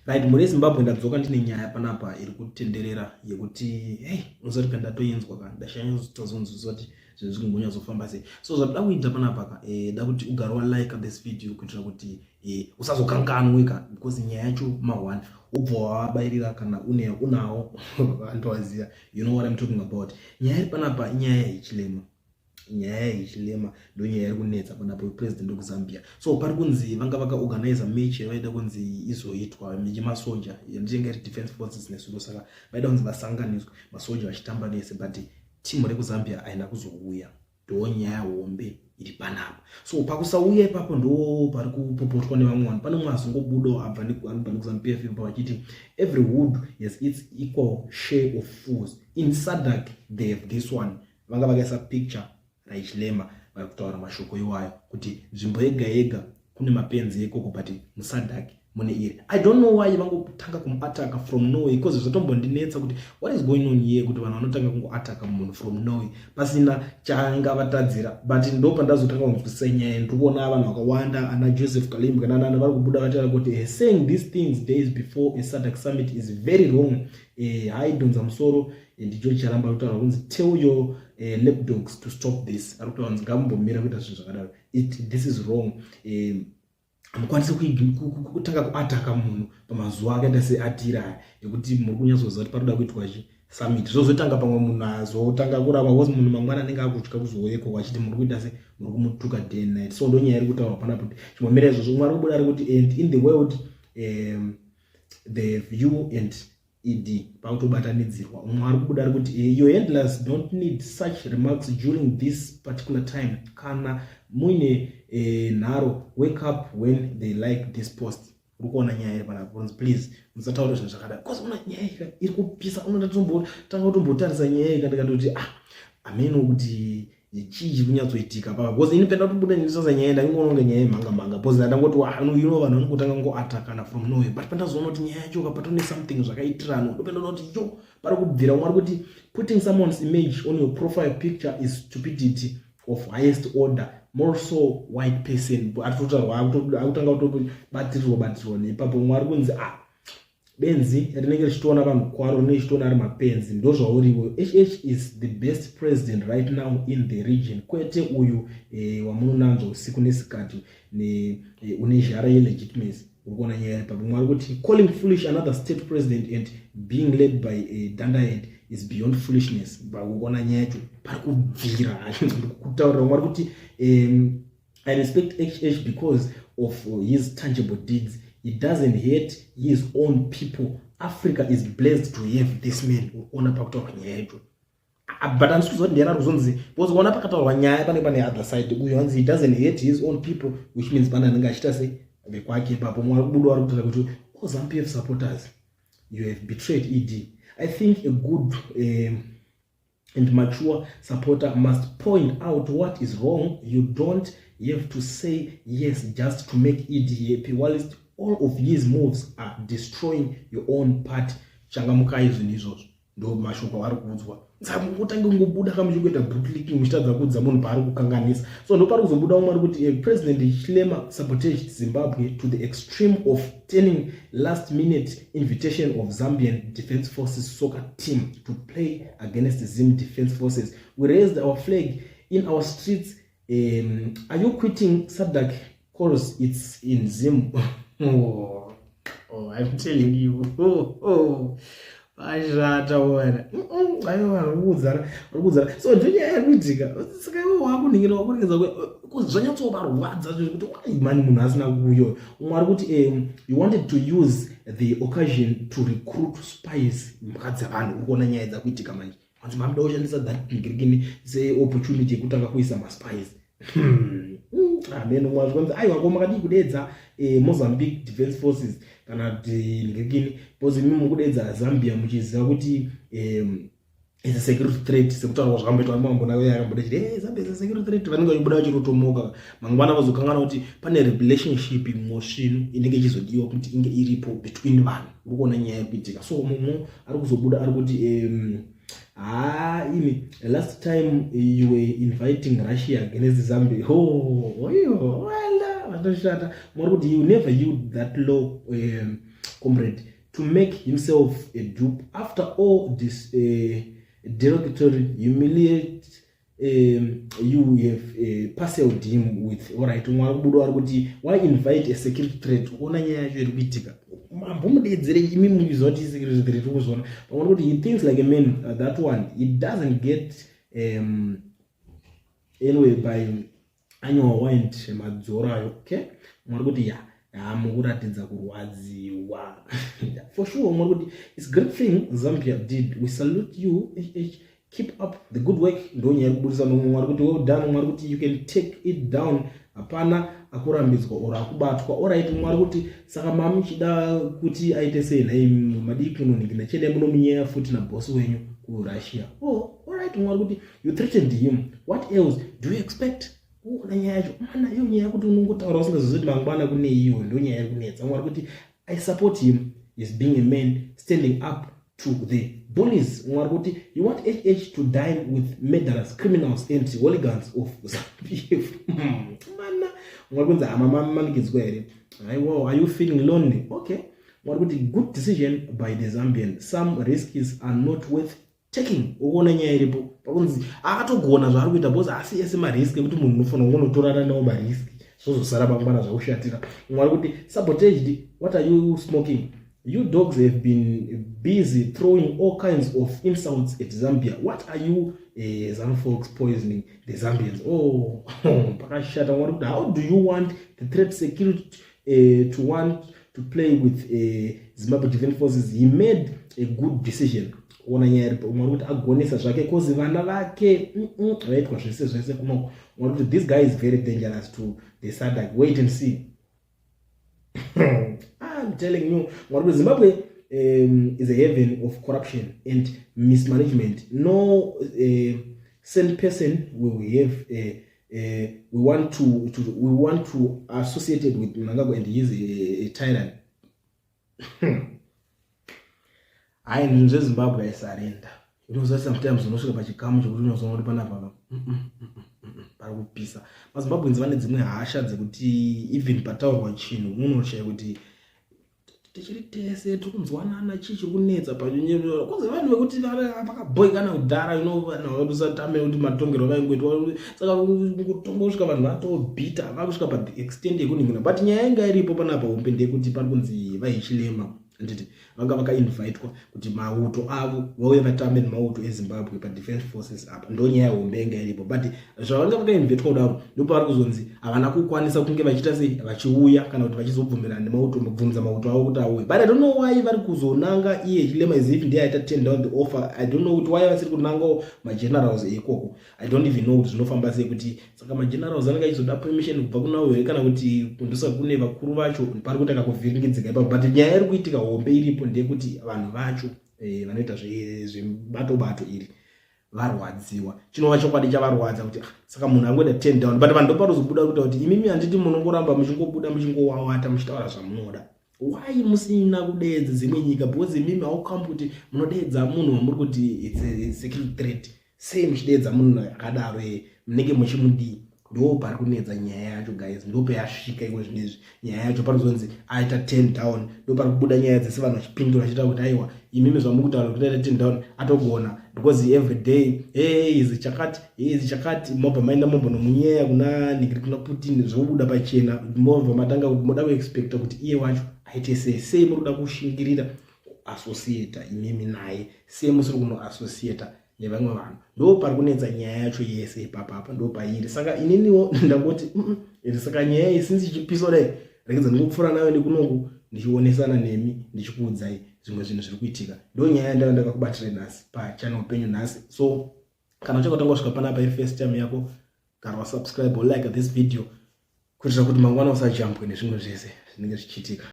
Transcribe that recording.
Right, mhuri yeZimbabwe, ndadzoka ndine nyaya panapa iri kutenderera yekuti hey, unozoti kandatoinzwa ka ndashanyatozonzwisisa kuti zvinhu zviri kumbonyatsofamba sei. So zvatoda kuita panapa ka, da kuti ugare walike this video kuitira kuti usazokanganwe ka, because nyaya yacho ma1 ubva wabairira kana une unawo andowaziva. You know what I'm talking about. Nyaya iri panapa inyaya yeHichilema. Nyaya yeHichilema ndo nyaya iri kunetsa panapo, president wekuZambia. So pari kunzi vanga vakaorganiza match yavaida kunzi izoitwa nemasoja, ndichinge iri defense forces nesuro. Saka vaida kunzi vasanganiswe masoja vachitamba vese, but timu rekuZambia haina kuzouya. Ndo nyaya hombe iri panapa. So pakusauya ipapo ndo pari kupopotwa nevamwe vanhu. Pane mumwe azongobudawo abva anobva nekuZANU PF vachiti, "Every wood has its equal share of fools. In SADC they have this one." Vanga vakaisa picture raHichilema, vari kutaura mashoko iwayo kuti nzvimbo yega yega kune mapenzi ekoko, but muSADC mune iri. I don't know why vangotanga kumuataka from nowhere, because zvatombondinetsa kuti what is going on here, kuti vanhu vanotanga kungoataka munhu from nowhere pasina chaanga vatadzira. But ndo pandazotanga kunzwisisa nyaya, ndiri kuona vanhu vakawanda, ana Joseph Kalimb kana nana, vari kubuda vataura kuti saying these things days before a SADC summit is very wrong. Haidhonza musoro ndicho charamba kutaura kunzi, "Tell your lapdogs to stop this." Ari kutaura kunzi ngamumbomira kuita zvinhu zvakadaro. This is wrong. Hamukwanisi kutanga kuataka munhu pamazuva akaita seatira aya ekuti muri kunyatsoziva kuti paroda kuitwa chi summit. Zvozotanga pamwe munhu azotanga kuramba, because munhu mangwana anenge akutya kuzouyeko achiti muri kuita se muri kumutuka day and night. So ndo nyaya iri kutaurwa panapo kuti chimbomira izvozvo. Umwe ari kubuda ari kuti, "And in the world the view and ED," pakutobatanidzirwa. Umwe ari kubuda ari kuti, "Your handlers don't need such remarks during this particular time. Kana muine nharo, wake up when they like this post." Uri kuona nyaya iri panapa kunzi please musataura zvinhu zvakadai, because una nyaya ika iri kupisa. Unoda tombotanga kutombotarisa nyaya ika, ndikatoti, ah, hameno kuti chii chiri kunyatsoitika papa, because ini penda kutobuda ndisasa nyaya, ndaingoona kunge nyaya yemhanga mhanga, because ndangoti, vanhu vanongotanga ngoatakana from nowhere. But pandazoona kuti nyaya yacho kapatone something zvakaitirana, ndopenda kuti yo pari kubvira. Umwe ari kuti, "Putting someone's image on your profile picture is stupidity of highest order, more so white person." Ari akutanga kutobatirirwa batirirwa neipapo. Umwe ari kunzi, ah, benzi rinenge richitoona vanhu kwaro rinenge richitoona ari mapenzi, ndo zvauriwo. HH is the best president right now in the region, kwete uyu wamunonanzwa usiku nesikati une zhara yelegitimacy. Uri kuona nyaya ipapo. Umwe ari kuti, "Calling foolish another state president and being led by a dunderhead is beyond foolishness." Uri kuona nyaya yacho pari kubvira kutaurira. Umwe ari kuti, "I respect HH because of his tangible deeds. He doesn't hate his own people. Africa is blessed to have this man." Ona pakutaurwa nyaya yacho, but handisi kuziva kuti ndiani ari kuzonzi, because kuona pakataurwa nyaya pane other side. Uyu hanzi he doesn't hate his own people, which means pane anenge achiita sei vekwake ipapo. Mwe ari kubuda ari kutaura kuti, "Oh, ZANU PF supporters, you have betrayed ED. I think a good and mature supporter must point out what is wrong. You don't have to say yes just to make ED happy, whilst all of his moves are destroying your own party. Changamukai." Zvinhu izvozvo ndo mashoko avari kuudzwa. Saka mutange kungobuda kamuchingoita bootlicking, muchitadza kuudza munhu paari kukanganisa. So ndo pari kuzobuda umwe ari kuti, "President Hichilema sabotaged Zimbabwe to the extreme of turning last minute invitation of Zambian Defense Forces soccer team to play against Zim Defense Forces. We raised our flag in our streets. Are you quitting SADC 'cause it's in Zim?" Oh, I'm telling you, oh. Pashata wena, aiwa, vari kuudzana. So ndo nyaya iri kuitika. Saka iwe wakuningira wakuregedza zvanyatsovarwadza kuti wai mani munhu asina kuuyo. Umwe ari kuti, "You wanted to use the occasion to recruit spies." Mhuka dzevanhu. Uri kuona nyaya dzakuitika manje. Vanzi mamuda kushandisa that ngirikini seopportunity yekutanga kuisa maspies. Amen. Umwe azvikonzi, aiwa, ko makadii kudedza Mozambique Defense Forces kana kuti ngirikini, because imi mukudedza Zambia muchiziva kuti is a security threat, sekutaurwa zvakamboitwa mambona yakamboda chiti, "Hey, Zambia is a security threat." Vanenge vachibuda vachirotomoka, mangwana vazokangana kuti pane relationship mosvinu inenge ichizodiwa kuti inge iripo between vanhu. Uri kuona nyaya iri kuitika. So mumwe ari kuzobuda ari kuti, ha, imi, last time you were inviting Russia against Zambia. Oh, oyo wala vatoshata. Mwari kuti you never yield that law. Comrade to make himself a dupe after all this derogatory humiliate you have parceled him with. Alright, umwe ari kubuda ari kuti, "Why invite a security threat?" Ukuona nyaya yacho iri kuitika, mambomudedzere imi muchiziva kuti security threat. Ukuzviona pamwe kuti he thinks like a man, that one. He doesn't get anyway by annual wind madzoro ayo. Okay, umwe ari kuti ya hamukuratidza kurwadziwa for sure. Umwe ari kuti, "It's great thing Zambia did. We salute you, HH. Keep up the good work." Ndo nyaya iri kubudisa. Mumwe ari kuti, "Well done." Umwe ari kuti, "You can take it down, hapana akurambidzwa or akubatwa." Alright, umwe ari kuti, "Saka mamuchida kuti aite sei nhai? Madii kunonhingi chiendai munomunyeya futi nabhosi wenyu kuRussia." Oh, alright, umwe ari kuti, "You threatened him. What else do you expect?" Uona nyaya yacho mana, iyo nyaya yekuti unongotaura usingazivi kuti mangwana kune iyo, ndo nyaya iri kunetsa. Umwe ari kuti, "I support him. Is being a man, standing up to the bullies." Umwe ari kuti, "You want HH to dine with murderers, criminals and hooligans of ZANU PF?" Mana, umwe ari kunzi, "Hamamanikidzwa here?" Aiwa, "Are you feeling lonely?" Okay, umwe ari kuti, "Good decision by the Zambian. Some risks are not worth taking." Ukuona nyaya iripo pakunzi akatogona zvaari kuita because asi ese marisk ekuti munhu unofanira kungonotorana nawo marisk, zvozosara mangwana zvakushatira. Umwe ari kuti, "Sabotaged. What are you smoking? You dogs have been busy throwing all kinds of insults at Zambia. What are you ZANU folks poisoning the Zambians?" Oh, pakashata. Umwe ari kuti, "How do you want the threat security to want to play with Zimbabwe Defence Forces? He made a good decision." Kuona nyaya iripo, umwe ari kuti agonesa zvake cause vana vake vaitwa zvese zvese kunoko. Umwe ari kuti, "This guy is very dangerous to the SADC. Wait and see." I'm telling you, umwe ari kuti, "Zimbabwe is a haven of corruption and mismanagement. No sane person will have we want to associated with Mnangagwa and he is a tyrant." Hayi, zvinhu zveZimbabwe aisarenda. Unoziva, sometimes unosvika pachikamu chekuti unozoona kuti panapa pari kupisa. MaZimbabweans vane dzimwe hasha dzekuti even pataurwa chinhu unoshaya kuti tichiri tese tiri kunzwanana, chii chiri kunetsa pakuzi vanhu vekuti vakabhoikana kudhara, vanhu vakatosatame kuti matongerwo vaingoitwa. Saka kutongosvika vanhu vatobhita, vakusvika pathe extent yekuningina. But nyaya yanga iripo panapa hombe ndeyekuti pari kunzi vaHichilema, handiti vanga vakainvitwa kuti mauto avo vauye vatambe nemauto eZimbabwe padefense forces apa? Ndo nyaya hombe yanga iripo. But zvavanga vakainvitwa kudaro, ndopavari kuzonzi havana kukwanisa kunge vachiita sei, vachiuya kana kuti vachizobvumirana nemauto, kubvumidza mauto avo kuti auye. But I don't know why vari kuzonanga iye Hichilema as if ndiye aita turn down the offer. I don't know kuti why vasiri kunangawo magenerals eikoko. I don't even know kuti zvinofamba sei, kuti saka magenerals anenge achizoda permission kubva kunawo here kana kuti kundosa kune vakuru vacho. Pari kuita kakuvhiringidzika ipapo. But nyaya iri kuitika hombe iripo ndeyekuti vanhu vacho vanoita zvebato bato iri varwadziwa. Chinova chokwadi chavarwadza kuti, ah, saka munhu angoita turn down. But vanhu ndoparozobuda kuita kuti imimi, handiti munongoramba muchingobuda muchingowawata muchitaura zvamunoda? Why musina kudeedza dzimwe nyika? Because imimi haukambi kuti munodeedza munhu wamuri kuti it's a security threat. Sei muchideedza munhu akadaro? Munenge muchimudii? Ndo pari kunetsa nyaya yacho, guys. Ndo payasvika iko zvinezvi nyaya yacho. Panozonzi aita turn down, ndo pari kubuda nyaya dzese, vanhu vachipindura vachiita kuti aiwa, imimi zvamukutaura kuti aita turn down, atogona because every day, hey, izi chakati, izi chakati, mobva maenda mombonomunyeya kuna nikiri, kuna Putin, zvobuda pachena. Mobva matanga moda kuexpecta kuti iye wacho aite sei? Sei muri kuda kushingirira kuassociata imimi naye? Sei musiri kunoassociata nevamwe vanhu? Ndo pari kunetsa nyaya yacho yese ipapapa, ndo pairi. Saka ininiwo ndangoti saka nyaya iyi since ichipisa kudai, regedza ndingopfuura nayo nekunoku ndichionesana nemi, ndichikuudzai zvimwe zvinhu zviri kuitika. Ndo nyaya yandanga ndakakubatira nhasi pachannel penyu nhasi. So kana uchakatanga kusvika panapa iri first time yako, gara wasubscribe, like this video kuitira kuti mangwana usajambwe nezvimwe zvese zvinenge zvichiitika.